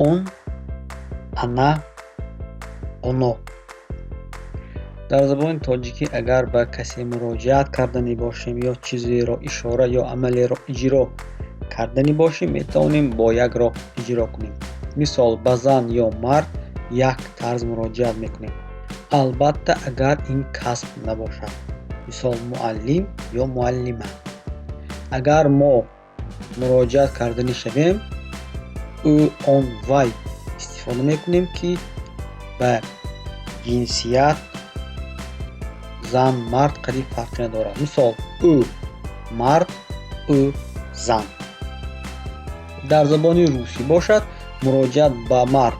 Он, она, оно. Дар забони тоҷикӣ агар ба касе муроҷиат карданӣ бошем ё чизеро ишора ё амалеро иҷро карданӣ бошем, метавонем бо як роҳ иҷро кунем. Мисол, ба зан ё мард як тарз муроҷиат мекунем. Албатта, агар ин касб набошад. Мисол, муаллим ё муаллима. Агар мо муроҷиат карданӣ шавем, ӯ, он, вай истифода мекунем, ки ба ҷинсият зан, мард қариб фарқе надорад. Мисол, ӯ мард, ӯ зан. Дар забони русӣ бошад, муроҷиат ба мард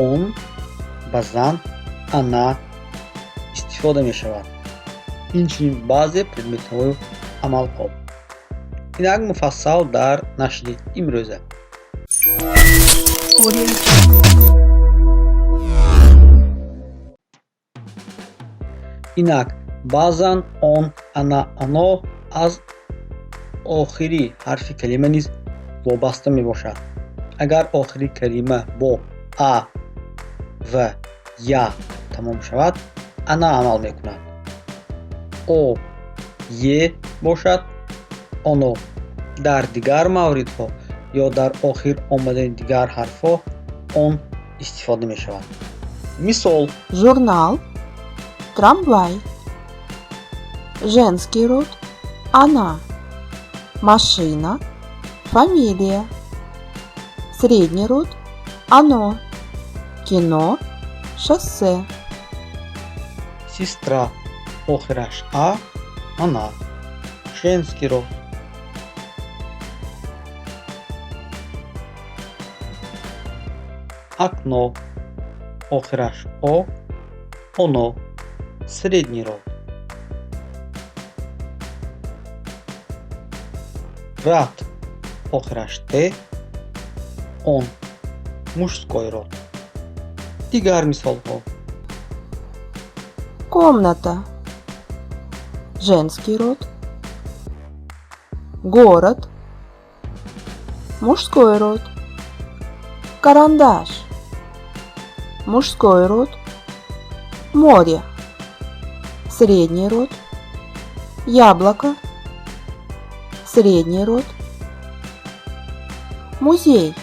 он, ба зан она истифода мешавад. Инчунин баъзе предметҳою амалҳо. Инак, муфассал дар нашри имрӯза. Audio Jungle. Инак, баъзан он, она, оно аз охири ҳарфи калима низ вобаста мебошад. Агар охири калима бо а ва я тамом шавад, она амал мекунад. О, е бошад, оно. Дар дигар мавридҳо ё дар охир омадани дигар ҳарфҳо он истифода мешавад. Мисол: Журнал, трамвай. Женский род, она. Машина, фамилия. Средний род, оно. Кино, шоссе. Сестра, охираш а, она. Женский род. Окно, охираш о, оно. Средний род. Брат, охираш т, он. Мужской род. Дигар мисолҳо. Комната. Женский род. Город. Мужской род. Карандаш. Мужской род. Море. Средний род. Яблоко. Средний род. Музей.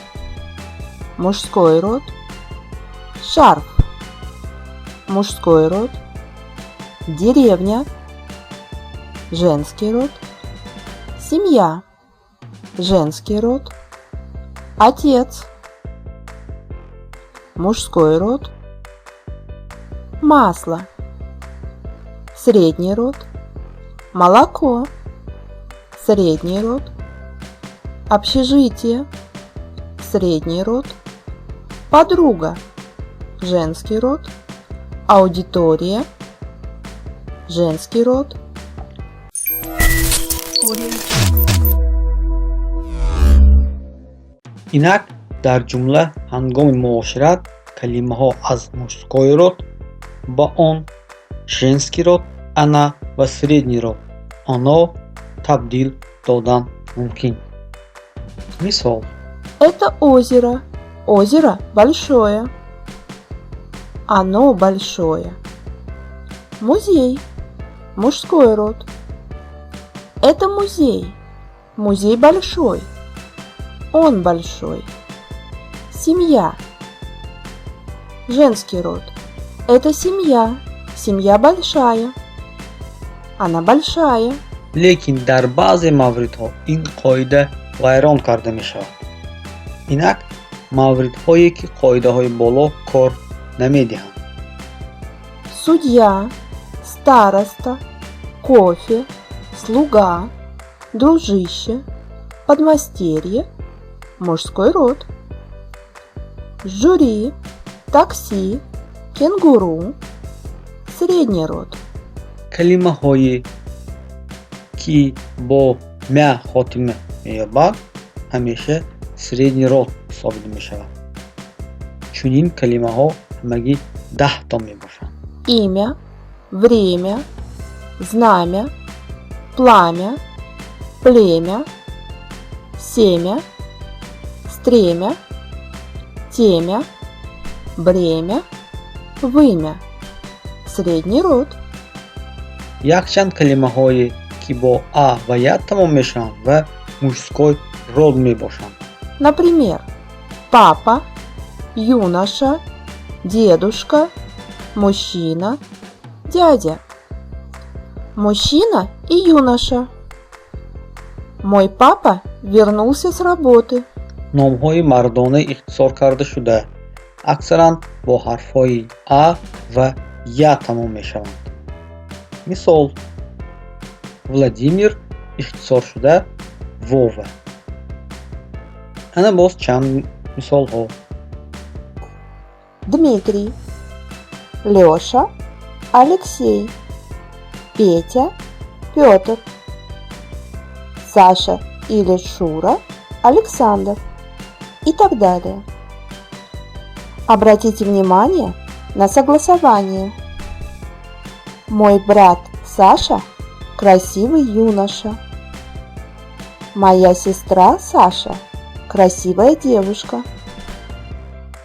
Мужской род. Шарф. Мужской род. Деревня. Женский род. Семья. Женский род. Отец. Мужской род. Масло. Средний род. Молоко. Средний род. Общежитие. Средний род. Подруга. Женский род. Аудитория. Женский род. Audio Jungle. Инак, дар ҷумла ҳангоми муошират калимаҳо аз мужской род ба он, женский род она ва средний род оно табдил додан мумкин. Мисол: Это озеро. Озеро большое. Оно большое. Музей. Мужской род. Это музей. Музей большой. Он большой. Семья. Женский род. Это семья. Семья большая. Она большая. Лекин дар баъзе мавридҳо ин қоида вайрон карда мешавад. Инак, мавридҳое, ки қоидаҳои боло кор намедиҳанд. Судья, староста, кофе, слуга, дружище, подмастерье, мужской род. Жюри, такси, кенгуру, средний род. Калимаҳое, ки бо мя хотима меёбад, ҳамеша средний род ҳисобида мешавад. Чунин калимаҳо ҳамагӣ 10 то мебошанд. Имя, время, знамя, пламя, племя, семя, стремя. Темя, бремя, вымя. Средний род. Якчанд калимаҳое, ки бо а ва я тамом мешаванд ва мужской род мебошанд. Например, папа, юноша, дедушка, мужчина, дядя. Мужчина и юноша. Мой папа вернулся с работы. Номҳои мардона ихтисор карда шуда аксаран бо ҳарфҳои а ва я тамом мешаванд. Мисол: Владимир, ихтисоршуда Вова. Ана боз чанд мисолҳо. Дмитрий, Лёша, Алексей, Петя, Пётр, Саша или Шура, Александр и так далее. Обратите внимание на согласование. Мой брат Саша – красивый юноша. Моя сестра Саша – красивая девушка.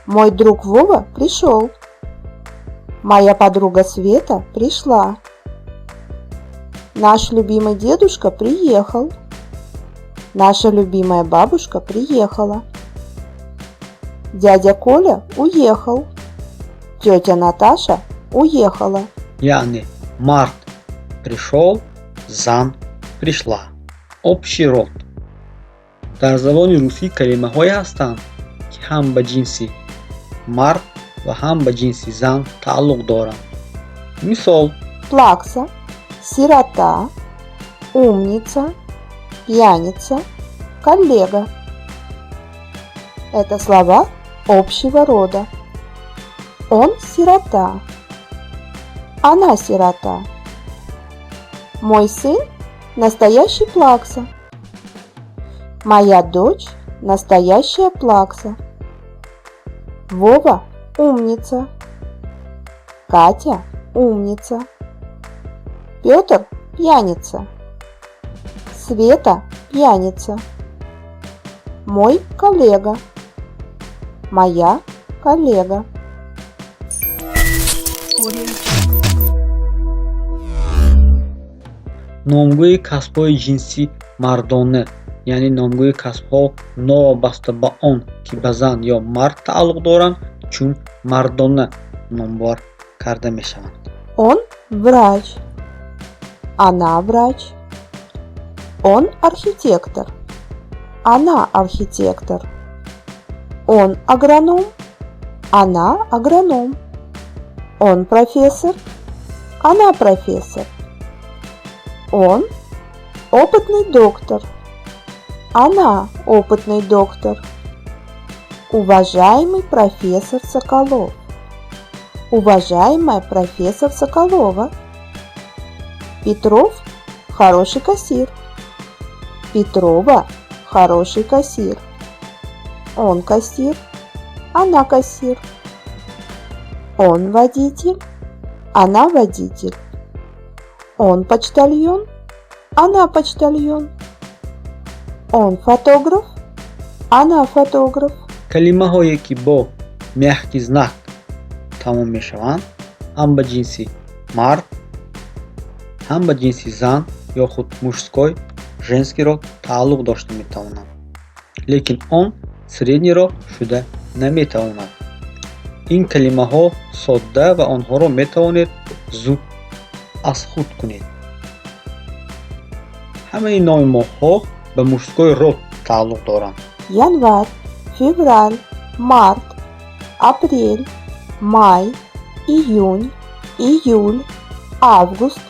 Мой друг Вова пришел. Моя подруга Света пришла. Наш любимый дедушка приехал. Наша любимая бабушка приехала. Дядя Коля уехал. Тетя Наташа уехала. Яъне мард пришёл, зан пришла. Общий род. Дар забони русӣ калимаҳое ҳастанд, ки ҳам ба ҷинси мард ва ҳам ба ҷинси зан тааллуқ доранд. Мисол: Плакса, сирота, умница, пьяница, коллега. Это слова общего рода. Он сирота. Она сирота. Мой сын – настоящий плакса. Моя дочь – настоящая плакса. Вова – умница. Катя – умница. Петр – пьяница. Света – пьяница. Мой коллега. Моя коллега. Audio Jungle. Номгӯи касбҳои ҷинси мардона, яъне номгӯи касбҳо новобаста ба он, ки ба зан ё мард тааллуқ доранд, чун мардона номбар карда мешаванд. Он врач. Она врач. Он архитектор. Она архитектор. Он агроном. Она агроном. Он профессор. Она профессор. Он опытный доктор. Она опытный доктор. Уважаемый профессор Соколов. Уважаемая профессор Соколова. Петров – хороший кассир. Петрова – хороший кассир. Он кассир. Она кассир. Он водитель. Она водитель. Он почтальон. Она почтальон. Он фотограф. Она фотограф. Калимаҳое, ки бо мягкий знак тамом мешаванд, ҳам ба ҷинси мард, ҳам ба ҷинси зан ё худ мужской, женский род тааллуқ дошта метавонанд, лекин он средний род шуда наметавонад. Ин калимаҳо содда ва онҳоро метавонед зуд аз худ кунед. Ҳамаи номи моҳҳо ба мужской род тааллуқ доранд. Январь, февраль, март, апрель, май, июнь, июль, август,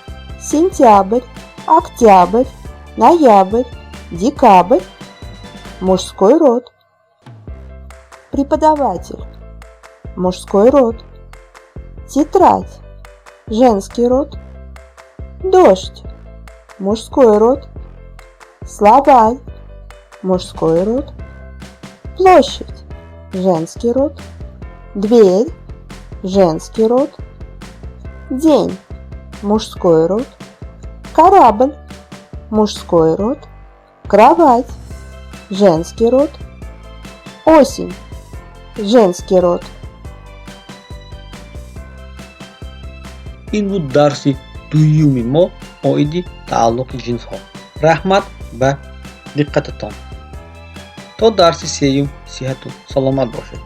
сентябрь, октябрь, ноябрь, декабрь. Мужской род. Преподаватель. Мужской род. Тетрадь. Женский род. Дождь. Мужской род. Словарь. Мужской род. Площадь. Женский род. Дверь. Женский род. День. Мужской род. Корабль. Мужской род. Кровать. Женский род. Осень. Женский род. Ин буд дарси дуюми мо оиди тааллуқи ҷинсҳо. Раҳмат ба диққататон. То дарси сеюм сиҳату саломат бошед.